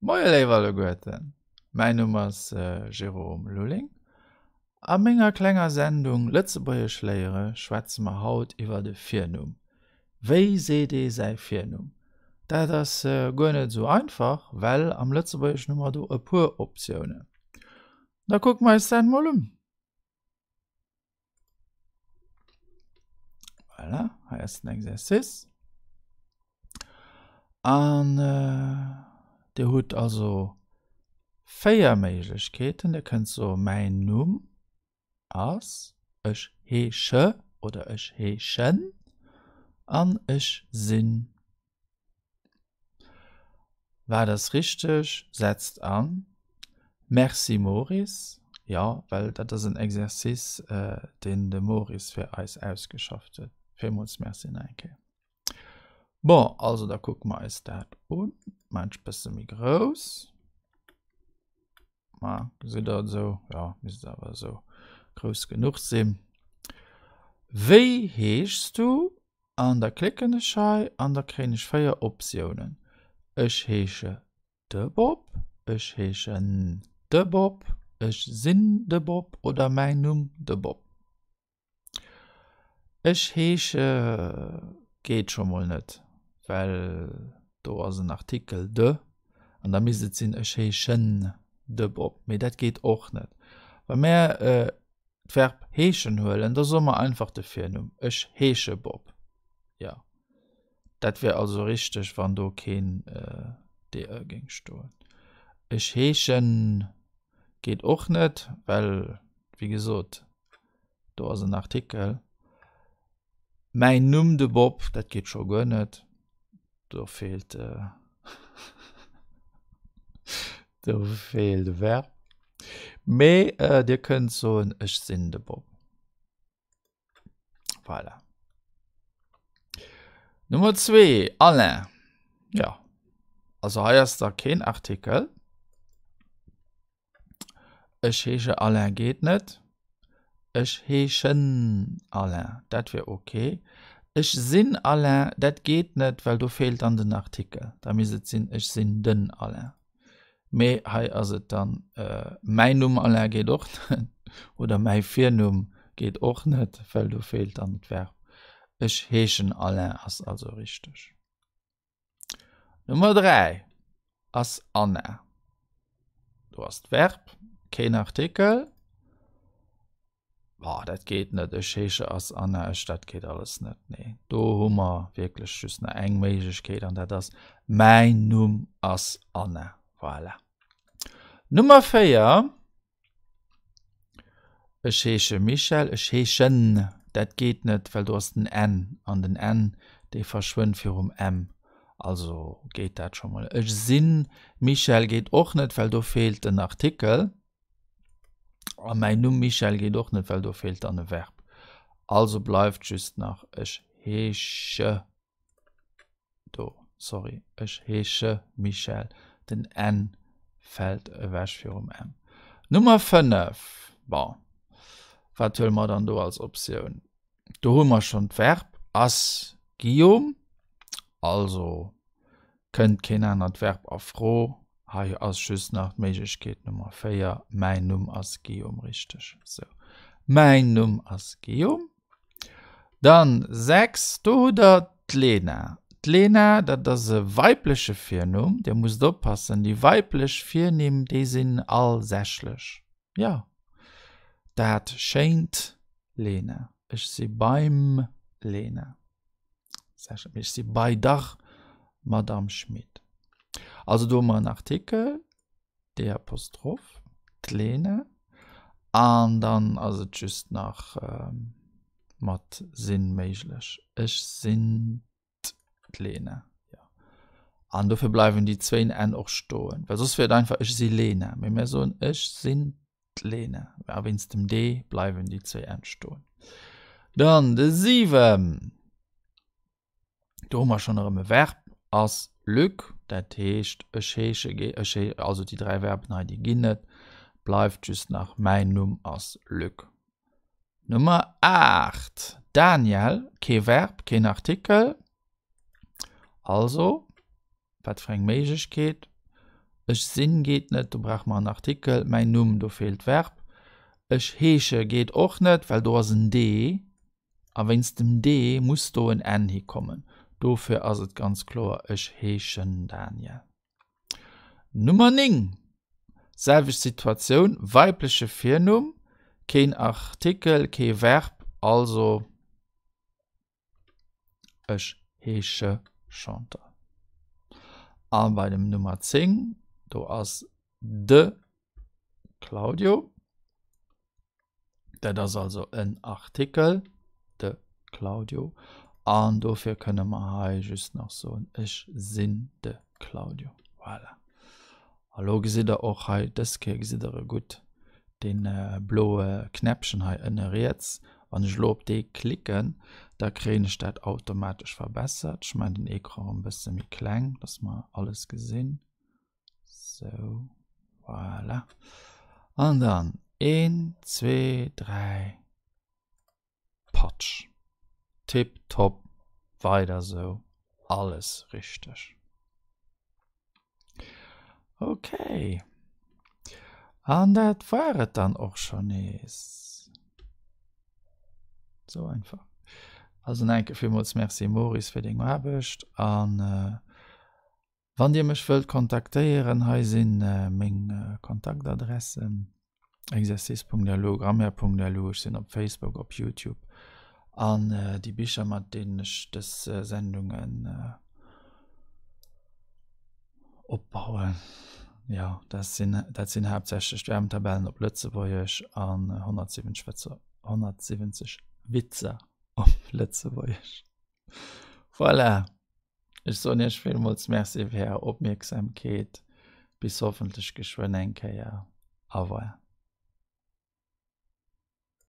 Moie léif alleguerten, mäin Numm ass Jérôme Lulling. A menger klenger Sendung Lëtzebuergesch léiere schwätze mer haut iwwer de Virnumm. Wéi seet ee säi Virnumm? Dat ass guer net esou einfach, well am Lëtzebuergeschen hu mer do e puer Optiounen. Da kucke mer eis dat mol un. Voilà, hei ass den Exercice. An äh, Dir hutt also véier Méiglechkeeten. Dir kënnt soe mäin Numm ass, ech heesche oder ech heeschen an ech sinn. Wat ass richteg? Setzt an. Merci Maurice. Jo, well dat ass en Exercice, deen de Maurice fir eis ausgeschafft huet. Villmools Merci nach eng Kéier. Bon, also da kucke mer eis dat un. Maan ech bësse méi grouss. Ma, gesitt der et esou? Jo, misst awer esou grouss genuch sinn. Wéi heeschs du? An da klicken ech hei an da kréien ech 4 Optiounen. Ech heesche de Bob, ech heeschen de Bob, ech sinn de Bob oder mäin Numm de Bob. Ech heesche geet scho mol net, well do ass en Artikel de an da misst et sinn ech heeschen de Bob, mee dat geet och net. Wa mär d'Verb heeschen huelen, da soe mer einfach de Virnumm, Ech heesche Bob. Jo, dat wär also richteg, wann do keen de géing stoen. Ech heeschen geet och net, well, wéi gesot, do ass en Artikel. Mäin Numm de Bob, dat geet scho guer net. Do feelt do feelt e Verb. Mee Dir kënnt soen, ech sinn de Bob. Voilà. Nummer zwee, Alain. Ja, also hei ass da keen Artikel. Ech heesche Alain geet net. Ech heeschen Alain, dat wier ok. Ech sinn Alain, dat geet net, well do feelt dann den Artikel. Da misst et sinn, ech sinn den Alain. Mee hei ass et dann, mäin Numm Alain geet och net oder mäi Virnumm geet och net, well do feelt dann d'Verb. Ech heeschen Alain ass also richteg. Nummer 3 ass Anna. Do ass d'Verb, keen Artikel. Boah, dat geet net. Ech heesche ass Anna, ech, dat geet alles net. Nee, do hu mer wierklech just nach eng Méiglechkeet an dat ass mäin Numm ass Anna. Voilà. Nummer 4 Ech heesche Michel, ech heeschen, dat geet net, well do ass den n an den n dee verschwënnt virum m, also geet dat scho mol. Ech sinn Michel geet och net, well do feelt den Artikel. A mäin Numm Michel geet och net, well do feelt dann e Verb. Also bleift just nach ech heesche. Do, sorry, ech heesche Michel, den n fält ewech virum m. Nummer 5, bon, wat huele mer dann do als Optioun? Do hu mer schonn d'Verb ass Guillaume, also kënnt keen anert Verb a Fro. Hei ass just nach d'Méiglechkeet Nummer 4, mäin Numm ass Guillaume, richteg? Sou, mäin Numm ass Guillaume. Dann 6, do hutt der d'Lena. D'Lena, dat ass e weibleche Virnumm. Dir musst oppassen, déi weiblech Virnimm, déi sinn all sächlech. Jo, dat schéint Lena. Ech si beim Lena. Ech si bei der Madame Schmit. Also do hu mer en Artikel. D Apostroph, d'Lena, an dann ass et just nach mat sinn méiglech. Ech sinn d'Lena. Jo. An dofir bleiwen déi zwéin N och stoen, well soss wier et einfach ech si Lena, mee mir soen ech sinn d'Lena. A wéinst dem D bleiwen déi zwéi N stoen. Dann de 7. Do hu mer schonn erëm e Verb, ass Luc, dat heescht ech heesche, ech hee, also déi 3 Verben hei, déi ginn net, bleift just nach mäin Numm ass Luc. Nummer 8, Daniel, kee Verb, keen Artikel, also wat fir eng Méiglechkeet? Ech sinn geet net, do brauche mer en Artikel. Mäin Numm, do feelt d'Verb. Ech heesche geet och net, well do ass en d a wéinst dem d muss do en n hikommen. Dofir ass et ganz kloer, ech heeschen Daniel. Nummer 9, selwecht Situatioun, weibleche Virnumm, keen Artikel, kee Verb, also Ech heesche Chantal. A bei dem Nummer 10, do ass de Claudio. Dat ass also en Artikel, de Claudio. An dofir kënne mer hei just nach soen, ech sinn de Claudio. Voilà. A lo gesitt der och hei, dës Kéier gesitt der e gutt, dee bloe Knäppchen hei ënne riets. Wann ech elo op dee klicken, da kréien ech dat automatesch verbessert. Ech maachen den Ecran e bësse méi kleng, dass mer alles gesinn. Sou, voilà. An dann een, zwee, dräi. Patsch. Tip top, weider sou, alles richteg. Ok, an dat war et dann och schon nees. Sou einfach. Also nach eng Kéier villmools Merci Maurice fir deng Aarbecht an Wann Dir mech wëllt kontaktéieren, hei si meng Kontaktadressen, exercice.lu, grammaire.lu, ech sinn op Facebook, op Youtube an déi Bicher mat deenen ech dës Sendungen opbauen, jo dat sinn dat sinn haaptsächlech d'Verbentabellen op Lëtzebuergesch an 170 Wëtzer 170 Witzer op Lëtzebuergesch. Voilà! Ech soen iech villmools Merci fir är Opmierksamkeet. Bis hoffentlech geschwënn eng Kéier. Au revoir.